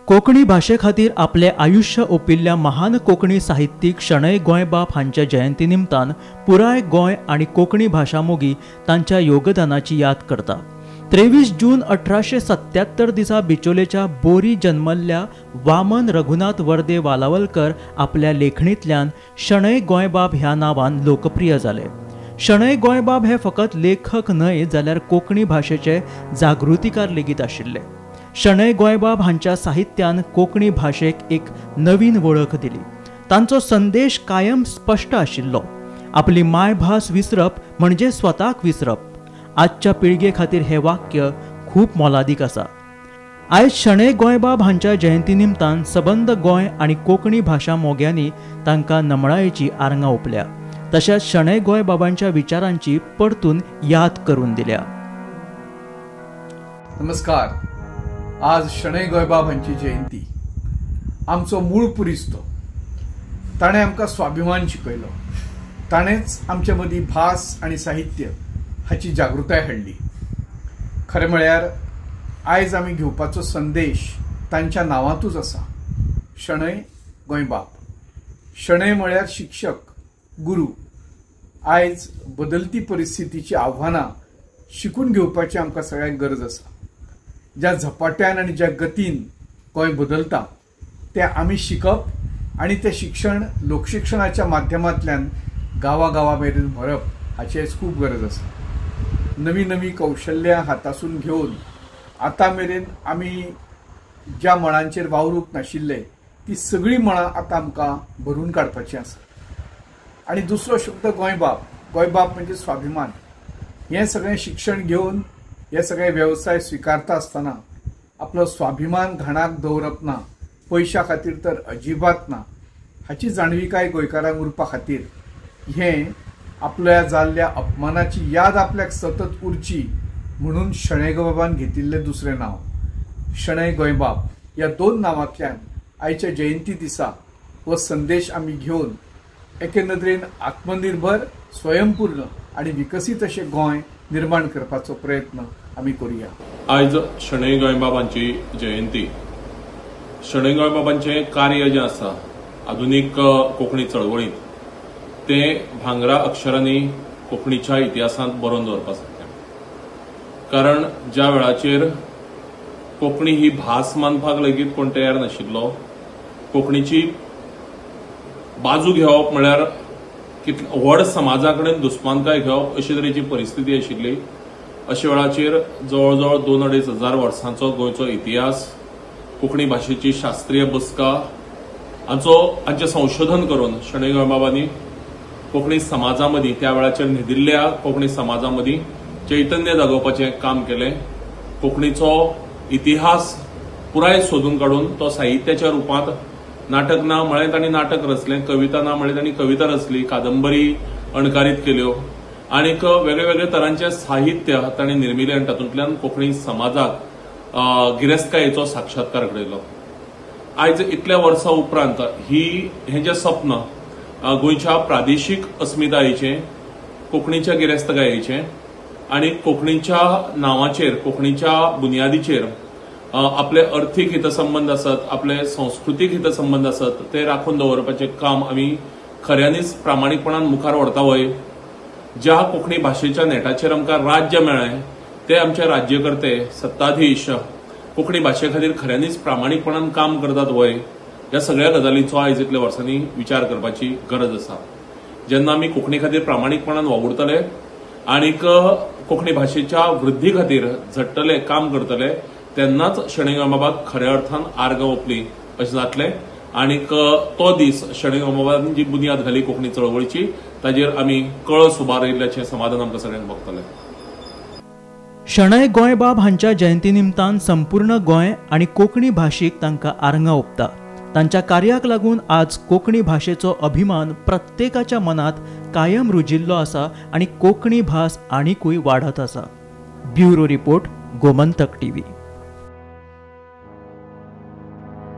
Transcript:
कोंकणी भाशे खातीर आपले आयुष्य ओपिल्ल्या महान कोंकणी साहित्यीक शणै गोंयबाब हांच्या जयंती निमतान पुराय गोंय आनी कोंकणी भाशा मोगी तांच्या योगदानाची याद करता. 23 जून 1877 दिसा बिचोलेच्या बोरी जन्मल्ल्या वामन रघुनाथ वर्दे वालावलकर आपल्या लेखणींतल्यान शणै गोंयबाब ह्या नांवान लोकप्रिय जाले. शणै गोंयबाब हे फकत लेखक न्हय जाल्यार कोंकणी भाशेचे जागृतीकार लेगीत आशिल्ले. शणै गोंयबाब हांच्या साहित्यान कोंकणी भाशेक एक नवीन वळख दिली. तांचो संदेश कायम स्पश्ट आशिल्लो, आपली मायभास विसरप म्हणजे स्वताक विसरप. आजच्या पिळगे खातीर हें वाक्य खूब मोलादीक आसा. आयज शणै गोंयबाब हांच्या जयंती निमतान सबंद गोंय आनी कोंकणी भाशा मोग्यांनी तांकां नमळायेची आरंगां ओंपल्या, तशेंच शणै गोंयबाबांच्या विचारांची परतून याद करून दिल्या. नमस्कार. आज शणै गोंयबाब हांची जयंती. आमचो मूळ पुरीस तो. ताणें आमकां स्वाभिमान शिकयलो. ताणेंच आमचे मदीं भास आनी साहित्य हाची जागृताय हाडली. खरें म्हळ्यार आयज आमी घेवपाचो संदेश तांच्या नांवांतूच आसा, शणै गोंयबाब. शणै म्हळ्यार शिक्षक, गुरू. आयज बदलती परिस्थितीची आव्हानां शिकून घेवपाची आमकां सगळ्यांक गरज आसा. ज्या झपाट्यान आनी ज्या गतीन गोंय बदलता तें आमी शिकप आनी तें शिक्षण लोकशिक्षणाच्या माध्यमांतल्यान गांवा मेरेन व्हरप हाची आयज खूब गरज आसा. नवीं नवीं कौशल्यां हातासून घेवन आतां मेरेन आमी ज्या मळांचेर वावरूंक नाशिल्ले ती सगळीं मळां आतां आमकां भरून काडपाचीं आसा. आनी दुसरो शब्द गोंयबाब. गोंयबाब म्हणजे स्वाभिमान. हें सगळें शिक्षण घेवन हे सगळे वेवसाय स्विकारता आसतना आपलो स्वाभिमान घाणाक दवरप ना, पयशा खातीर तर अजिबात ना, हाची जाणविकाय गोंयकारांक उरपा खातीर हें आपल्या जाल्ल्या अपमानाची याद आपल्याक सतत उरची म्हणून शणै गोंयबाबान घेतिल्लें दुसरें नांव शणै गोंयबाब. ह्या दोन नांवांतल्यान आयच्या जयंती दिसा हो संदेश आमी घेवन एके नदरेन आत्मनिर्भर, स्वयंपूर्ण आनी विकसीत अशें गोंय निर्माण करपाचो प्रयत्न आमी करूया. आयज शणै गोंयबाबांची जयंती. शणै गोंयबाबांचें कार्य जें आसा आधुनीक कोंकणी चळवळींत तें भांगरा अक्षरांनी कोंकणीच्या इतिहासांत बरोवन दवरपा सारकें. कारण ज्या वेळाचेर कोंकणी ही भास मानपाक लेगीत कोण तयार नाशिल्लो, कोंकणीची बाजू घेवप म्हळ्यार कितले व्हड समाजा कडेन दुस्मानकाय घेवप अशे तरेची परिस्थिती आशिल्ली. अशे वेळाचेर जवळ जवळ 2-2.5 हजार वर्सांचो गोंयचो इतिहास, कोंकणी भाशेची शास्त्रीय बसका हांचें संशोधन करून शणै गोंयबाबांनी कोंकणी समाजा मदीं, त्या वेळाचेर न्हिदिल्ल्या कोंकणी समाजा मदीं चैतन्य जागोवपाचें काम केलें. कोंकणीचो इतिहास पुराय सोदून काडून तो साहित्याच्या रुपांत नाटक ना म्हळें तांणी नाटक रचलें, कविता ना म्हळें तांणी कविता रचली, कादंबरी अणकारीत केल्यो आनीक वेगळे वेगळे तरांचें साहित्य तांणी निर्मिलें आनी तातूंतल्यान कोंकणी समाजाक गिरेस्तकायेचो साक्षात्कार घडयलो. आयज इतल्या वर्सां उपरांत हें जें सपन गोंयच्या प्रादेशीक अस्मितायेचें, कोंकणीच्या गिरेस्तकायेचें आनी कोंकणीच्या नांवाचेर, कोंकणीच्या बुन्यादीचेर आपले अर्थीक हितसंबंद आसत, आपले संस्कृतीक हितसंबंद आसत ते राखून दवरपाचें काम आमी खऱ्यांनीच प्रामाणीकपणान मुखार व्हरता व्हय? ज्या कोंकणी भाशेच्या नेटाचेर आमकां राज्य मेळ्ळें ते आमचे राज्यकर्ते, सत्ताधीश कोंकणी भाशे खातीर खऱ्यांनीच प्रामाणीकपणान काम करतात व्हय? ह्या सगळ्या गजालींचो आयज इतल्या वर्सांनी विचार करपाची गरज आसा. जेन्ना आमी कोंकणी खातीर प्रामाणीकपणान वावुरतले आनीक कोंकणी भाशेच्या वृद्धी खातीर झडटले, काम करतले, तेन्नाच शणै गोंयबाबाक खऱ्या अर्थान आर्गां ओंपली अशें जातलें. आनीक तो दीस शणै गोंयबाबान जी बुन्याद घाली कोंकणी चळवळीची ताजेर आमी कळस उबारिल्ल्याचें समाधान आमकां सगळ्यांक भोगतलें. शणै गोंयबाब हांच्या जयंती निमतान संपूर्ण गोंय आनी कोंकणी भाशीक तांकां आरंगां ओंपता. तांच्या कार्याक लागून आज कोंकणी भाशेचो अभिमान प्रत्येकाच्या मनांत कायम रुजिल्लो आसा आनी कोंकणी भास आनिकूय वाडत आसा. Bureau report, Gomantak TV.